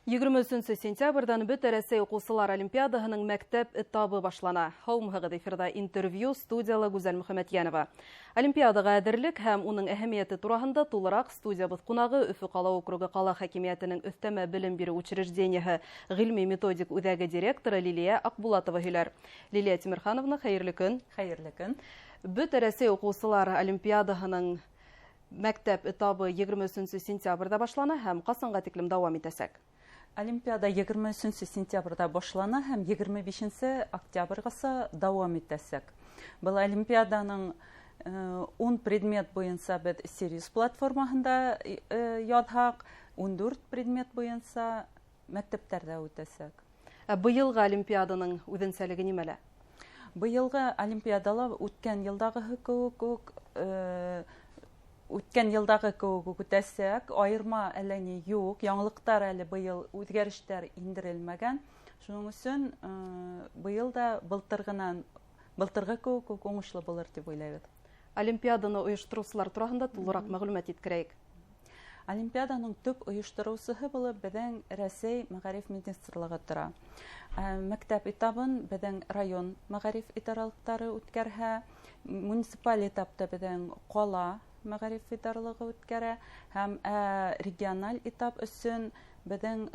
23 сентябрҙән Бөтә Рәсәй уҡыусылар олимпиадаһының мәктәп этабы башлана. Һаумыһығыҙ, эфирҙа «Интервью», студияла Гүзәл Мөхәмәтйәнова. Олимпиадаға әҙерлек һәм уның әһәмиәте тураһында тулыраҡ студиябыҙ ҡунағы Өфө ҡала округы ҡала хакимиәтенең өҫтәмә белем биреү учреждениеһы ғилми методик үҙәге директоры Лилиә Аҡбулатова һөйләр. Лилиә Тимерхановна, хәйерле көн. Хәйерле көн. Бөтә Рәсәй уҡыусылар олимпиадаһының мәктәп этабы 23 сентябрҙә башлана һәм ҡасанға тиклем дауам итәсәк? Олимпиада 23 сентябрҙә башлана һәм 25 октябрғаса дауам итәсәк. Был олимпиаданың 10 предмет буйынса беҙ Сириус платформаһында яҙһаҡ, 14 предмет буйынса мәктәптәрҙә үтәсәк. Ә быйылғы олимпиаданың үҙенсәлеге нимәлә? Быйылғы олимпиадала үткән йылдағы кеүек үк үткән йылдағы кеүек үтәсәк, айырма әллә ни юҡ, яңылыҡтар әле быйыл үҙгәрештәр индерелмәгән. Шуның өсөн быйыл да былтырғы кеүек үк уңышлы булыр тип уйлайбыҙ. Олимпиаданы ойоштороусылар тураһында тулыраҡ мәғлүмәт еткерәйек. Олимпиаданың төп ойоштороусыһы булып беҙҙең Рәсәй мәғариф министрлығы тора. Мәктәп этабын беҙҙең район мәғариф идаралыҡтары үткәрһә, муниципаль этапта беҙҙең ҡала мәғариф идаралығы үткәрә һәм региональ этап өсөн беҙҙең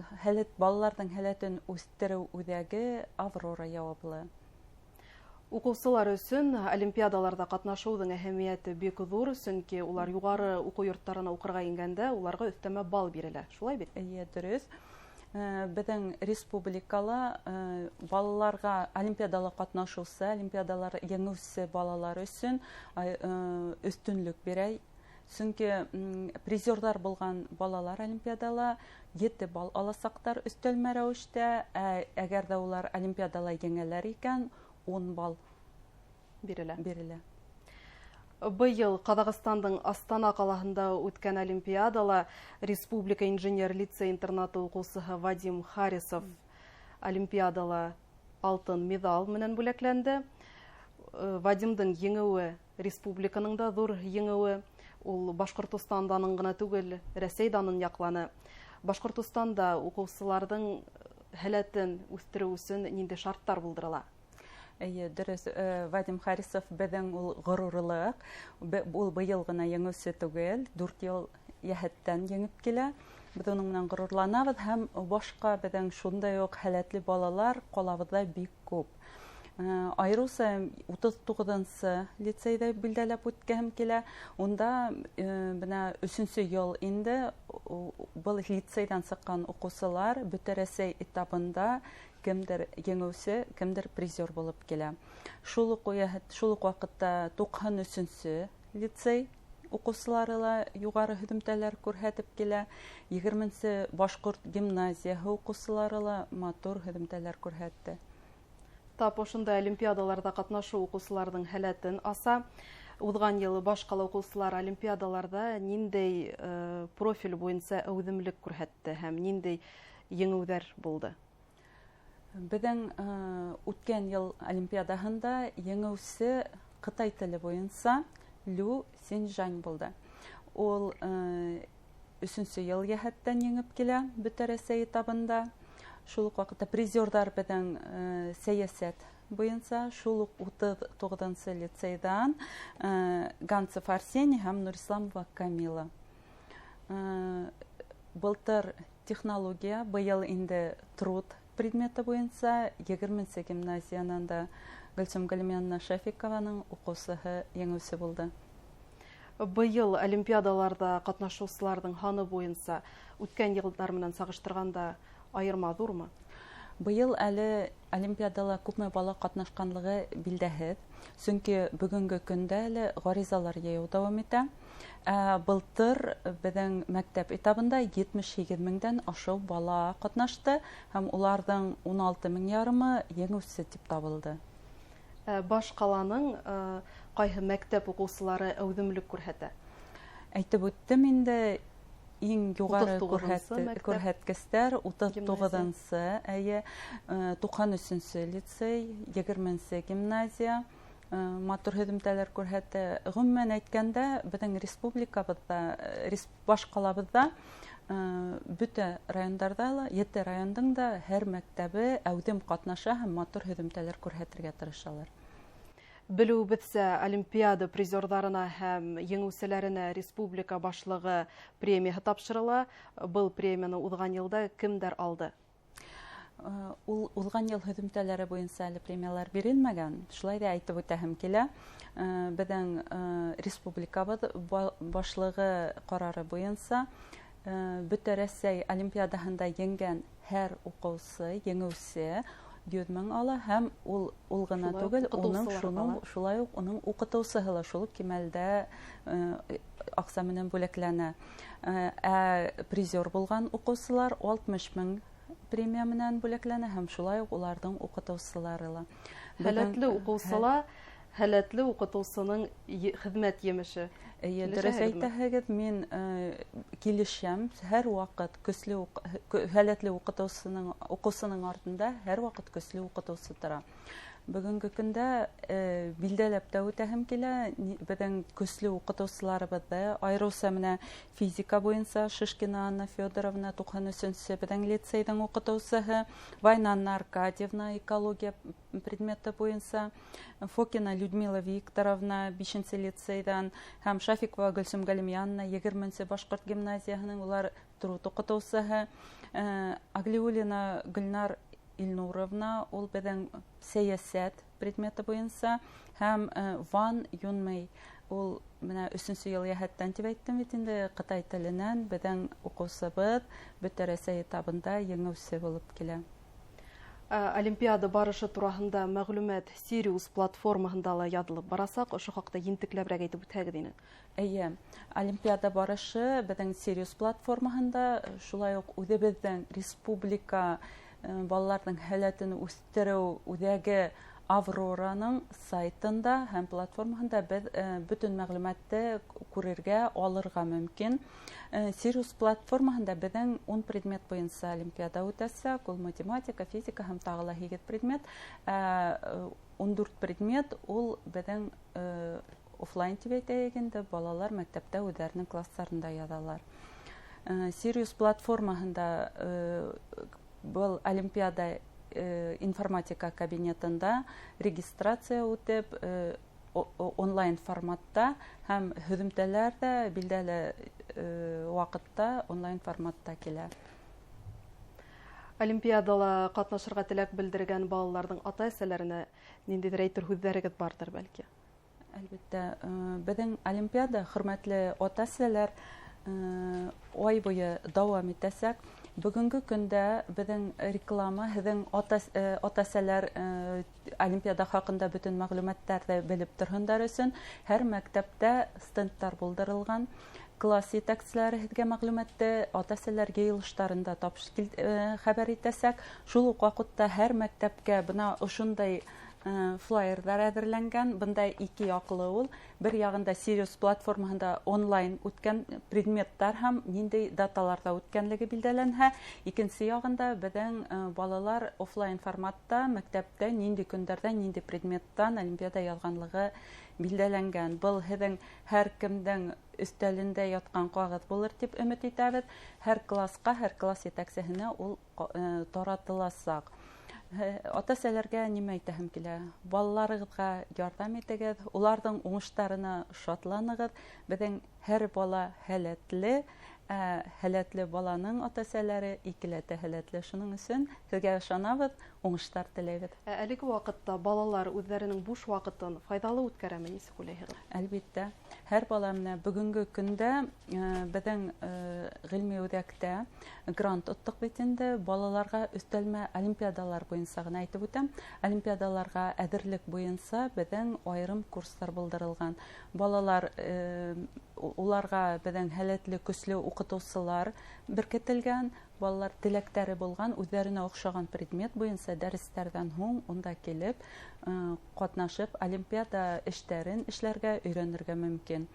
балаларҙың һәләтен үҫтереү үҙәге Аврора яуаплы. Уҡыусылар өсөн олимпиадаларҙа ҡатнашыуҙың әһәмиәте бик ҙур, сөнки улар юғары уҡыу йорттарына уҡырға ингәндә уларға өҫтәмә балл бирелә. Шулай бит? Эйе, дөрөҫ. Беҙҙең республикала балаларға олимпиадала ҡатнашыусы, олимпиадалар еңеүсе балалар өсөн өҫтөнлөк бирә. Сөнки призерҙар булған балалар олимпиадала 7 балл аласаҡтар өҫтәлмә рәүештә, әгәр ҙә улар олимпиадала еңәләр икән, 10 балл бирелә. Бирелә. Быйыл Ҡаҙағстандың Астана ҡалаһында үткән олимпиадала Республика инженер лицей интернаты уҡыусыһы Вадим Харисов олимпиадала алтын миҙал менән бүләкләнде. Вадимдың еңеүе республиканың да ҙур еңеүе. Ул Башҡортостан данын ғына түгел, Рәсәй данын яҡланы. Башҡортостанда уҡыусыларҙың һәләтен үҫтереү өсөн ниндәй шарттар булдырыла? Эйе, дөрөҫ. Вадим Харисов беҙҙең ул ғорурлыҡ. Ул быйыл ғына еңеүсе түгел, 4 йыл йәһәттән еңеп килә. Беҙ уның менән ғорурланабыҙ һәм башҡа беҙҙең шундай уҡ һәләтле балалар ҡалабыҙҙа бик күп. Айырыуса 39-нсы лицейҙә билдәләп үткәһем килә. Унда бына 3-нсө йыл инде был лицейҙән сыҡҡан уҡыусылар Бөтә Рәсәй этабында кемдер еңеүсе, кемдер призер булып килә. Шул уҡ ваҡытта 93-нсө лицей уҡыусылары ла юғары һөҙөмтәләр күрһәтеп килә. 20-нсе башҡорт гимназияһы уҡыусылары ла матур һөҙөмтәләр күрһәтте. Тап ошондай олимпиадаларҙа ҡатнашыу уҡыусыларҙың һәләтен аса. Уҙған йылы баш ҡала уҡыусылар олимпиадаларҙа ниндәй профиль буйынса әүҙемлек күрһәтте һәм ниндәй еңеүҙәр булды? Беҙҙең үткән йыл олимпиадаһында еңеүсе ҡытай теле буйынса Лю Синжань булды. Ул 3-нсө йыл йәһәттән еңеп килә Бөтә Рәсәй этабында. Шул уҡ ваҡытта призерҙар беҙҙең сәйәсәт буйынса шул уҡ 39-нсы лицейҙан Ганцев Арсений һәм Нурисламова Камила. Былтыр технология, быйыл инде труд предметы буйынса 20-нсе гимназиянан да Гөлсөм Галимяновна Шәфикованың уҡыусыһы еңеүсе булды. Быйыл олимпиадаларҙа ҡатнашыусыларҙың һаны буйынса үткән йылдар менән сағыштырғанда айырма ҙурмы? Быйыл әле олимпиадала күпме бала ҡатнашҡанлығы билдәһеҙ, сөнки бөгөнгө көндә әле ғаризалар йыйыу дауам итә. Былтыр беҙҙең мәктәп этабында 78 меңдән ашыу бала ҡатнашты һәм уларҙың 16 мең ярымы еңеүсе тип табылды. Баш ҡаланың ҡайһы мәктәп уҡыусылары әүҙемлек күрһәтә? Әйтеп үттем инде, иң юғары Утыҙ туғыҙынсы мәктәп. күрһәткестәр утыҙ Гимназия. туғыҙынсы, әйе, 93-нсө лицей, 20-нсе гимназия, Матур һөҙөмтәләр күрһәтә. Ғөмүмән әйткәндә, беҙҙең республикабыҙҙа, баш ҡалабыҙҙа, бөтә райондарҙа ла, 7 райондың да һәр мәктәбе әүҙем ҡатнаша һәм матур һөҙөмтәләр күрһәтергә тырышалар. Белеүебеҙсә, олимпиада призерҙарына һәм еңеүселәренә республика башлығы премияһы тапшырыла. Был премияны уҙған йылда кемдәр алды? Ул уҙған йыл һөҙөмтәләре буйынса әле премиялар бирелмәгән. Шулай ҙа әйтеп үтәһем килә. Беҙҙең республикабыҙ башлығы ҡарары буйынса Бөтә Рәсәй олимпиадаһында еңгән һәр уҡыусы, еңеүсе 100 мең ала һәм ул ғына түгел, уның шулай уҡ уның уҡытыусыһы ла шул уҡ кимәлдә аҡса менән бүләкләнә. Ә призер булған уҡыусылар 60 мең премия менән бүләкләнә һәм шулай уҡ уларҙың уҡытыусылары ла. Һәләтле уҡыусыла, һәләтле уҡытыусының хеҙмәт емеше. Эйе, дөрөҫ әйтәһегеҙ, мин килешәм. Һәр ваҡыт көслө һәләтле уҡыусының артында һәр ваҡыт көслө уҡытыусы тора. Бөгөнгө көндә билдәләп тә үтәһем килә, беҙҙең көслө уҡытыусыларыбыҙҙы, айырыуса менә физика буйынса Шишкина Анна Федоровна 93-сө беҙҙең лицейҙың уҡытыусыһы, Вайна Анна Аркадьевна экология предметы буйынса, Фокина Людмила Викторовна 5-нсе лицейҙан һәм Шафикова Гөлсөм Ғәлимйәновна 20-нсе башҡорт гимназияһының, улар труд уҡытыусыһы, Аглиулина Гөлнар Илнуровна, ул беҙҙең сәйәсәт предметы буйынса, һәм Ван Юнмей, ул менә 3-нсе йыл йәһәттән тип әйттем бит инде, ҡытай теленән беҙҙең уҡыусыбыҙ Бөтә Рәсәй этабында еңеүсе булып килә. Олимпиада барышы тураһында мәғлүмәт Сириус платформаһында ла яҙылып барасаҡ. Ошо хаҡта ентекләберәк әйтеп үтһәгеҙ ине. Эйе, олимпиада барышы беҙҙең Сириус платформаһында, шулай уҡ үҙебеҙҙең республика балаларҙың һәләтен үҫтереү үҙәге Аврораның сайтында һәм платформаһында беҙ бөтөн мәғлүмәтте күрергә, алырға мөмкин. Сириус платформаһында беҙҙең 10 предмет буйынса олимпиада үтәсәк. Ул математика, физика һәм тағы ла 8 предмет. 14 предмет ул беҙҙең офлайн тип әйтәйек инде, балалар мәктәптә үҙҙәренең класстарында яҙалар. Сириус платформаһында был олимпиада информатика кабинетында регистрация үтеп, онлайн форматта һәм һөҙөмтәләр ҙә билдәле ваҡытта онлайн форматта килә. Олимпиадала ҡатнашырға теләк белдергән балаларҙың ата-әсәләренә ниндәйҙер әйтер һүҙҙәрегеҙ барҙыр бәлки? Әлбиттә, беҙҙең олимпиада, хөрмәтле ата-әсәләр, ай буйы дауам итәсәк. Бөгөнгө көндә беҙҙең реклама, һеҙҙең ата-әсәләр олимпиада хаҡында бөтөн мәғлүмәттәрҙе белеп торһондар өсөн һәр мәктәптә стендтар булдырылған. Класс етәкселәре һеҙгә мәғлүмәтте ата-әсәләр йыйылыштарында хәбәр итәсәк. Шул уҡ ваҡытта һәр мәктәпкә бына ошондай флайерҙар әҙерләнгән. Бында ике яҡлы ул. Бер яғында Сириус платформаһында онлайн үткән предметтар һәм ниндәй даталарҙа үткәнлеге билдәләнһә, икенсе яғында беҙҙең балалар офлайн форматта мәктәптә ниндәй көндәрҙә ниндәй предметтан олимпиада яҙғанлығы билдәләнгән. Был һеҙҙең һәр кемдең өҫтәлендә ятҡан ҡағыҙ булыр тип өмөт итәбеҙ. Һәр класҡа, һәр класс етәксеһенә ул таратыласаҡ. Ата-әсәләргә нимә әйтәһем килә? Балаларығыҙға ярҙам итегеҙ, уларҙың уңыштарына шатланығыҙ. Беҙҙең һәр бала һәләтле, һәләтле баланың ата-әсәләре икеләтә һәләтле. Шуның өсөн һеҙгә ышанабыҙ, уңыштар теләйбеҙ. Әлеге ваҡытта балалар үҙҙәренең буш ваҡытын файҙалы үткәрәме, нисек уйлайһығыҙ? Әлбиттә, һәр бала менә бөгөнгө көндә беҙҙең ғилми үҙәктә грант оттоҡ бит инде, балаларға өҫтәлмә олимпиадалар буйынса ғына әйтеп үтәм. Олимпиадаларға әҙерлек буйынса беҙҙең айырым курстар булдырылған. Балалар, уларға беҙҙең һәләтле, көслө уҡытыусылар беркетелгән, балалар теләктәре булған, үҙҙәренә оҡшаған предмет буйынса дәрестәрҙән һуң унда килеп, ҡатнашып, олимпиада эштәрен эшләргә, өйрәнергә мөмкин.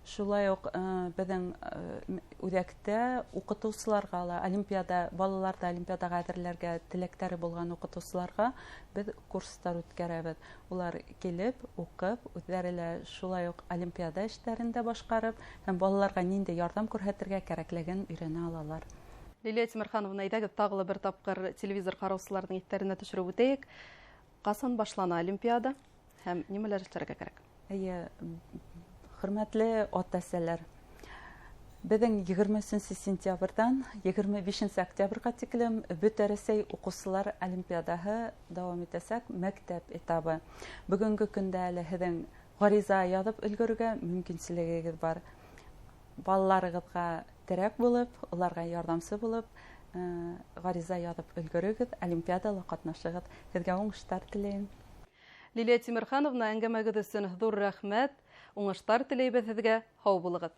Шулай уҡ беҙҙең үҙәктә уҡытыусыларға ла олимпиада, балаларҙы олимпиадаға әҙерләргә теләктәре булған уҡытыусыларға беҙ курстар үткәрәбеҙ. Улар килеп, уҡып, үҙҙәре лә шулай уҡ олимпиада эштәрен дә башҡарып һәм балаларға ниндәй ярҙам күрһәтергә кәрәклеген өйрәнә алалар. Лилиә Тимерхановна, әйҙәгеҙ тағы ла бер тапҡыр телевизор ҡараусыларҙың иҫтәренә төшөрөп үтәйек. Ҡасан башлана олимпиада һәм нимәләр эшләргә кәрәк? Эйе, хөрмәтле ата-әсәләр, беҙҙең 23 сентябрҙән 25 октябргә тиклем Бөтә Рәсәй уҡыусылар олимпиадаһы дауам итәсәк, мәктәп этабы. Бөгөнгө көндә әле һеҙҙең ғариза яҙып өлгөрөргә мөмкинселегегеҙ бар. Балаларығыҙға терәк булып, уларға ярҙамсы булып, ғариза яҙып өлгөрөгөҙ, олимпиадала ҡатнашығыҙ. Һеҙгә уңыштар теләйем. Лилиә Тимерхановна, әңгәмәгеҙ өсөн ҙур рәхмәт. Уңыштар теләйбеҙ һеҙгә. Һау булығыҙ.